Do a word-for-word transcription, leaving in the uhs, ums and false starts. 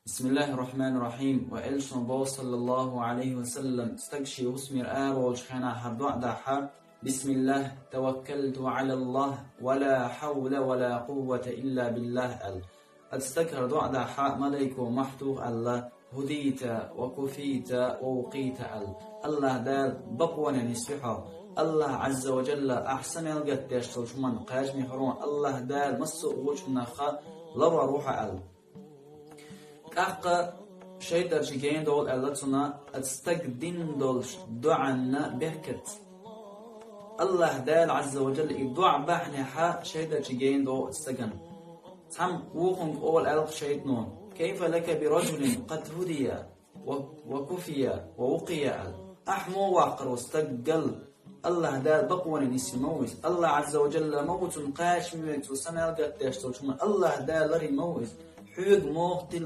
بسم الله الرحمن الرحيم. Ва элчано бо, саллаллаху алейхи ва саллам, стаг ший хӀусамера араволчу хенахь хӀара доӀа дахьа: بسم الله توكلت على الله ولا حول ولا قوة إلا بالله аьлла. Оцу стага хӀара доӀа дахьа, малайко мохь туху аьлла: هديت وكفيت ووقيت аьлла. АллахӀ Дала бакъонехь нисви хьо. АллахӀ Ӏазза ва Джалла ахь са мел гатдеш долчу хӀуманна кхачаме хуьлу, АллахӀ Дала массо а вочунах ларор ву хьо аьлла. ТӀаккха шайтӀа чу гена довла аьлла цунна, оцу стага дина долчу доӀанна беркатца. АллахӀ Дала Ӏазза ва Джалла и доӀа бахьанехьа шайтӀа чу гена довла оцу стагана. Цхьамма вукхунга олу аьлла шайтӀано: كيف لك برجل قد هدي وكفي ووقي аьлла. Ахь муха ваккхара ву стаг гал? АллахӀ Дала бакъонехь нисви ма ву иза. АллахӀ Ӏазза ва Джалла ма ву цунна кхачаме вега, цо са мел гатдеш долчу хӀуманна. АллахӀ Дала ларви ма ву иза. Хьоьга муха тилла